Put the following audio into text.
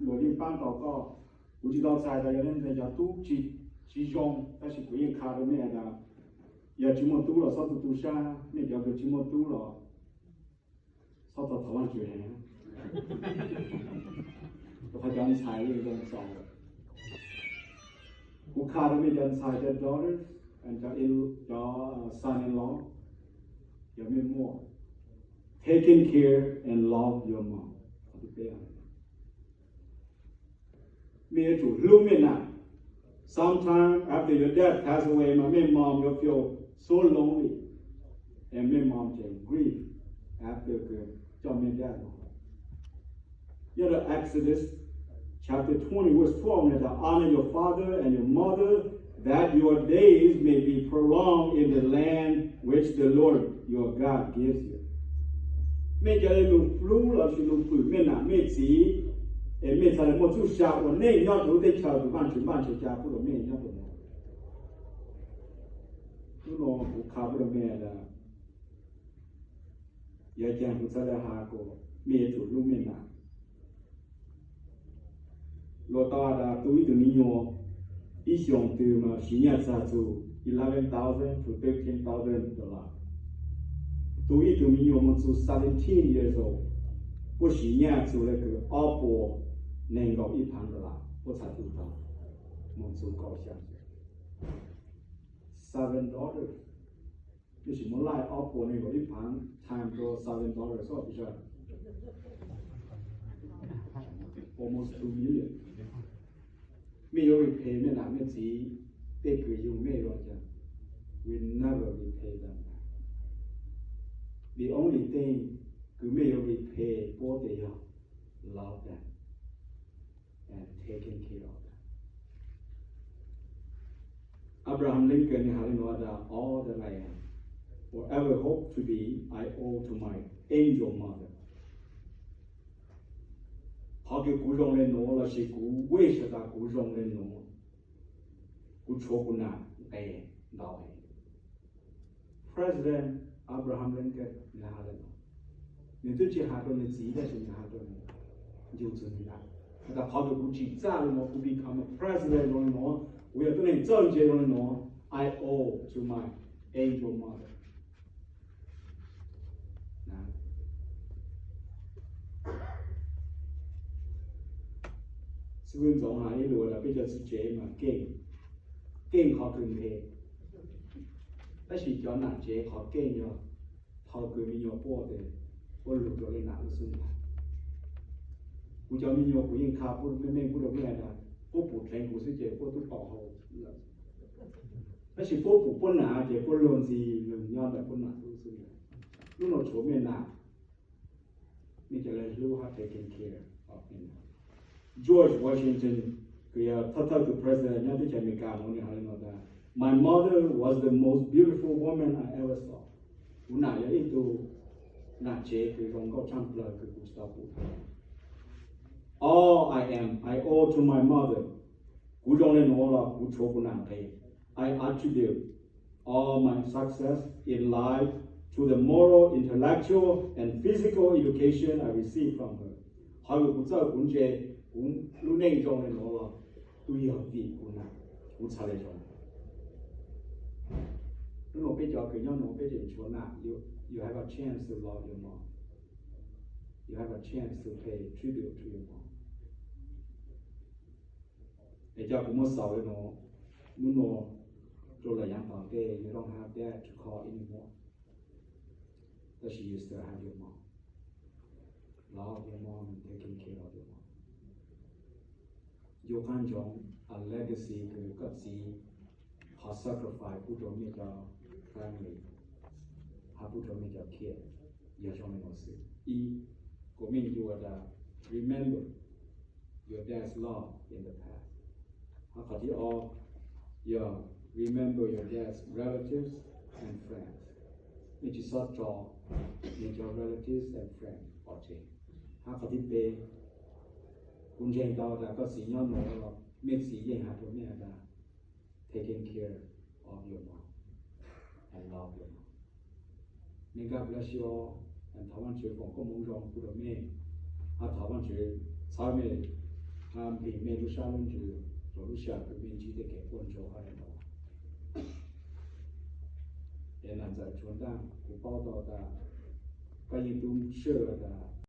luag yeej pab tau koj. Kuv tsis tau txhais tas yog leej twg cov tub tsis zoo, tab sis kuv yeej qha rau mej tas yog tsis muaj tub los txhob tu tu sab, mej cov kws tsis muaj tub los txhob thov Vajtswv heev. Rau qhov cov ntxhais yeej zoo txaus. Kuv qha rau mej cov ntxhais, cov daughters, cov, cov son-in-law, yog mej muaj, taking care and love your mom. Mej yuav tsum hlub mej nam. Sometime after your dad pass away, mas mej mom yuav feel so lonely, and mej mom can grieve after kws coj mej dad los. Nyob rau Exodus chapter twenty verse twelve no tas, Honor your father and your mother, that your days may be prolonged in the land which the Lord your God gives you. Mej cov lus hlub lossis lus hwm mej nam mej txiv, es mej txhad le muaj txuj sa ua neej nyob rau lub teb chaws kws Vajtswv npaj ntseg ca pub rau mej nyob rau no. Hnub no kuv qha pub rau mej tas, yog caag kuv txhad le has kom mej yuav tsum hlub mej nam. Luag tau has tas tu ib tug me nyuam ib xyoos twg mas siv nyaj txag txug eleven thousand to thirteen thousand dollar. Tu ib tug me nyuam moog txug seventeen years old, puab siv nyaj txug le kws ob puas neeg nkaum ib phaav dollar puab txhad tu tau moog txug kaum xya. Seven dollars, tab sis muab laij ob puas neeg nkaum ib phaav times rau seven dollars, almost two million. Mej yuav repay mej nam mej txiv tej kws yug mej los cas? We never repay them back. The only thing kws mej yuav repay puab tes yog love them and taking care of them. Abraham Lincoln nws has le nuav tas, All that I am or ever hope to be, I owe to my angel mother. Qhov kws kuv zoo le nuav lossis kuv wish tas kuv zoo le nuav, kuv tshuav kuv nam nqe ntau heev. President Abraham Lincoln nws has le nuav, nws twb tsis has rau nws txiv tab sis nws has rau nws, ncu txug nws nam, has tas qhov kws kuv tsim txaj le nuav, kuv become a president zoo le nuav, kuv yog tuab neeg txawj ntse zoo le nuav, I owe to my angel mother. Xib hwb Ntxoov has ib lus tas peb cov txiv tsev mas keej, keej qhov kws nthe, tab sis cov nam tsev qhov keej yog thaum kws me nyuam quaj tes puab lug rau leej nam lub xub ntiag. Kuv cov me nyuam kuv yeej qha pub meej meej pub rau mej tas puab pum dheev kuv xwb ces puab tub tau hau lawm, tab sis puab pum puab nam ces puab luag ntxhi lug nyob ntawm puab nam lub xub ntiag. Hnub no tshuav mej nam, mej cov le hlub hab taking care of me. George Washington, kws yog thawj thawj tug president nyob teb chaws Amelikas nuav, nws has le nuav tas, My mother was the most beautiful woman I ever saw. Kuv nam yog ib tug nam tsev kws zoo nkauj tshaj plawg kws kuv tsis tau pum. All I am, I owe to my mother. Kuv zoo le nuav los kuv tshuav kuv nam nqe. I attribute all my success in life to the moral, intellectual, and physical education I received from her. Qhov kws kuv txawj kuv ntse, kuv lub neej zoo le nuav los kuj yog vim kuv nam, kuv txhad le zoo. Hnub no peb cov kws nyob nuav peb tseem tshuav nam, you, you have a chance to love your mom. You have a chance to pay tribute to your mom. Es cov kws muab xaus le nuav, hnub no rau lawm yav tom ntej, you don't have dad to call anymore. Tab sis you still have your mom. Love your mom and taking care of your mom. Ncu qab ntsoov a legacy kws koj txiv qhov sacrifice pub rau mej cov family, hab pub rau mej cov kids, yog zoo le nuav xwb. Ib, kom mej ncu tas remember your dad's love in the past. Hab qhov thib ob yog remember your dad's relatives and friends. Mej tsis txhob tso mej cov relatives and friends pov tseg. Hab qhov thib peb, kuv ntseeg tau tas koj txiv nyob nuav los mej txiv yeej has rua mej has tas taking care of your mom and love your mom. Mej nkag kuv lab si os, thov Vaajtswv foom koob hmoov zoo pub rua mej, hab thov Vaajtswv Qhov me, nplig mej lub sab lub ntsws rau lub sij hawm kws mej ntsib tej kev quaj ntsuag hov no. Es nam ntxawm Tshuav Ntaj, kuv paub tau tas koj yeej tub sab tas